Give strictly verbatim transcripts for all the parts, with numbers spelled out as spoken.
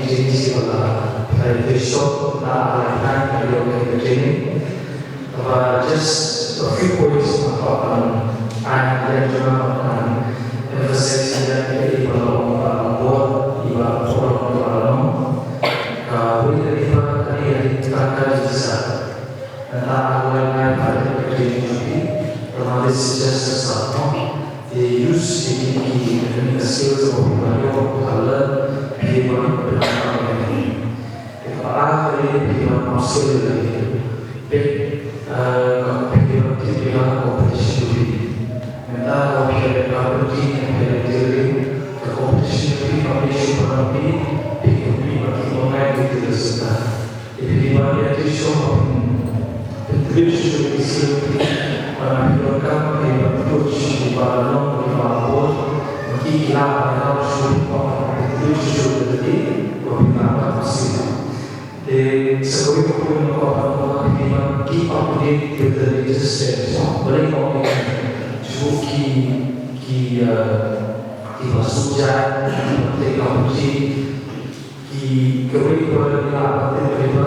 ki trainees kiba la pynlait pyrshah na ar lai bnai ban ïoh ïa ka training. Kaba just a few points nga kwah ban ai hangne jong nga ban emphasize ïa kaei ba la ong ba la bor, iba la bor, iba la long. Kawei na iba kane ka dei ka jingstad. Nangta ar lai bnai pat ka training jong phi. Tangba this is just a start, no? Te use ïa kine ki, kine ki skills ba phi la ïoh, phi la learn, phi ban pynpaw ïa kine. Te kaba ar ka dei phi ban upskill ïa kine. Peit, eh, ka phi ban tip ïa ka competition jong phi. Mynta ka phi ïa ka pynpaw ïa ka tailoring, ka competition jong phi kam dei shuh palat na phi, phi compete bad ki online retailers mynta. Te phi dei ban ïa trei shuh ba phin, phin tbit shuh shuh ïa ki skill jong phi. Ba phi donkam phi ban pynbeit shuh shuh ba la long ba phi ba la bor. Ba ki ki la ba la shuh shuh ba phin tbit shuh shuh ïa ki ba phin nang ban skill. Te sa kawei ka point nga kwah ban ong ba phi dei ban keep up to date with the latest trends, no? Balei nga ong ïa kane? Shuh ki, ki, eh, kiba shu jait, kiba trei competition, ki kawei kaba ngi lah ban tip ka dei ba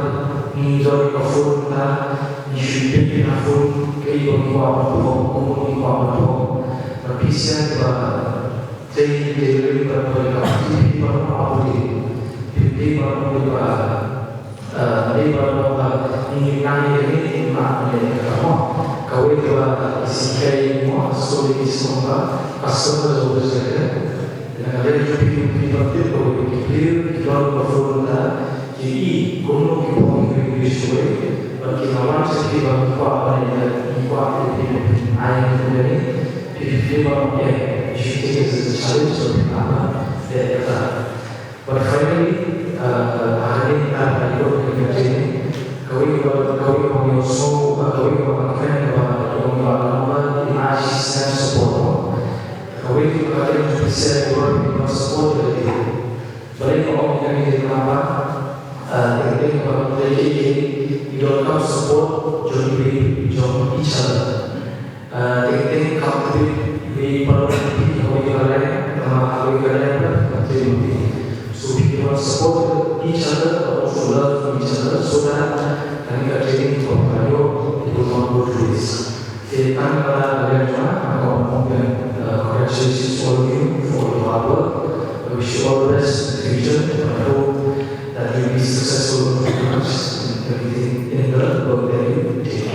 ngi don ka phone mynta, ngi shu peit na phone kaei ba ngi kwah ban perform, kumno ngi kwah ban perform. Bad phi sngewbha ba trei, trei lem bad ba ka phi ban update. Phi ban update ba, eh, dei ban update ba ngi nang ïa ngi nang ïa ka mo. Kawei kaba ki sikai mo, sorry, ki sngewbha ba customer is always right. Te na ka liang jong phi, phi ban tip ba ki player ki don ka phone mynta, ki i kumno ki pom ki English wei, bad ki la wan sha phi ba ki kwah ban ïa, ki kwah ïa phi ban ai ïa phi, phi ban ong, eh, you should take it as a challenge, so phi ban ïa kata. But finally, uh, ha kane ka por ba ïoh ïa ka training, kawei kaba, kawei kaba nga sngew, uh, kawei kaba nga kren kaba ïoh ïa ka number, ïa ka assistance support. Kawei kaba nga kren jong phi sha ïa ka support ka dei. Balei nga ong ïa kane ka number, uh, teng teng kaba nga kren ïa ka, ngi donkam support jong ngi, jong each other. Ah, teng teng kam tip, ngi paralok phi ha kawei ka line, namar ha kawei ka line ba ka tip phi. So phi must support each other, but also learn from each other, so that kane ka training kaba phi la ïoh it will not go to waste. Te tang kata ka line jong nga, nga kwah ban ong, uh, congratulations to all of you for all your hard work. I wish you all the best in the future, and I hope that you'll be successful in everything in the work that you take.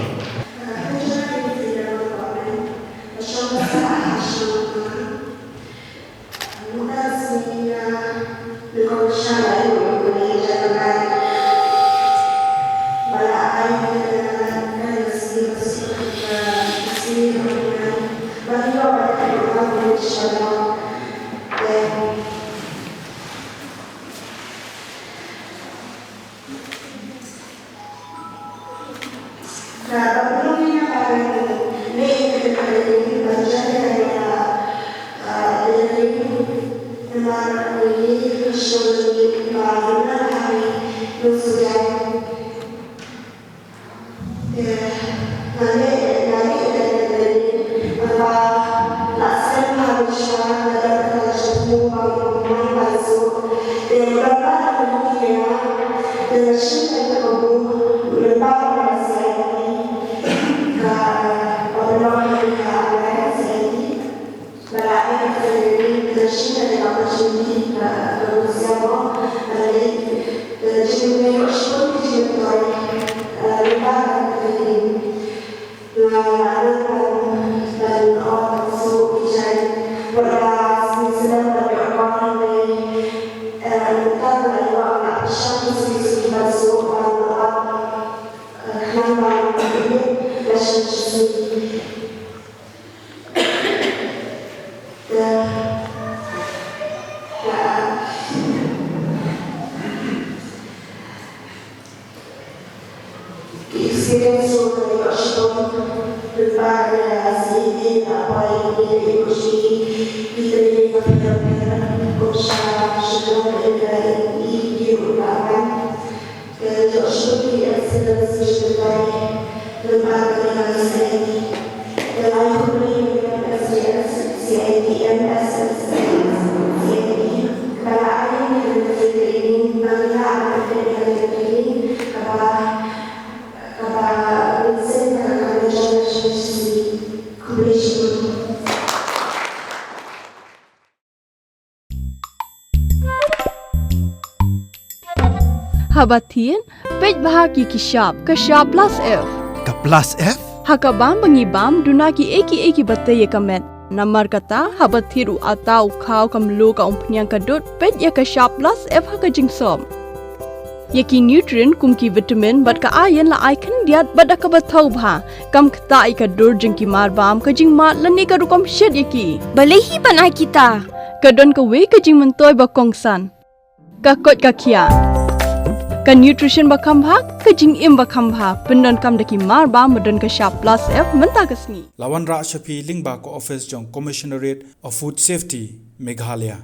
Haba thied, peit bha ki ki shap, ka shap plus F. Ka plus F? Ha ka bam ba ngi bam, duna ki ei ki ei ki ba tei ïa ka met. Namar kata, haba thied u ata, u khaw, ka mluh, ka umphniang, ka dud, peit ïa ka shap plus F ha ka jingsop. Ïa ki nutrient kum ki vitamin bad ka iron la ai khyndiat bad da kaba thaw bha. Kam ktah ïa ka dur jong ki mar bam, ka jingmad lane ka rukom shet ïa ki. Balei hi ban ai kita? Ka don kawei ka jingmyntoi ba kongsan. Ka koit ka khiah. Ka nutrition ba kham bha, ka jingim ba kham bha. Pyndonkam da ki mar bam ba don ka shap plus F mynta ka sngi. La wanrah sha phi lyngba ka office jong Commissionerate of Food Safety, Meghalaya.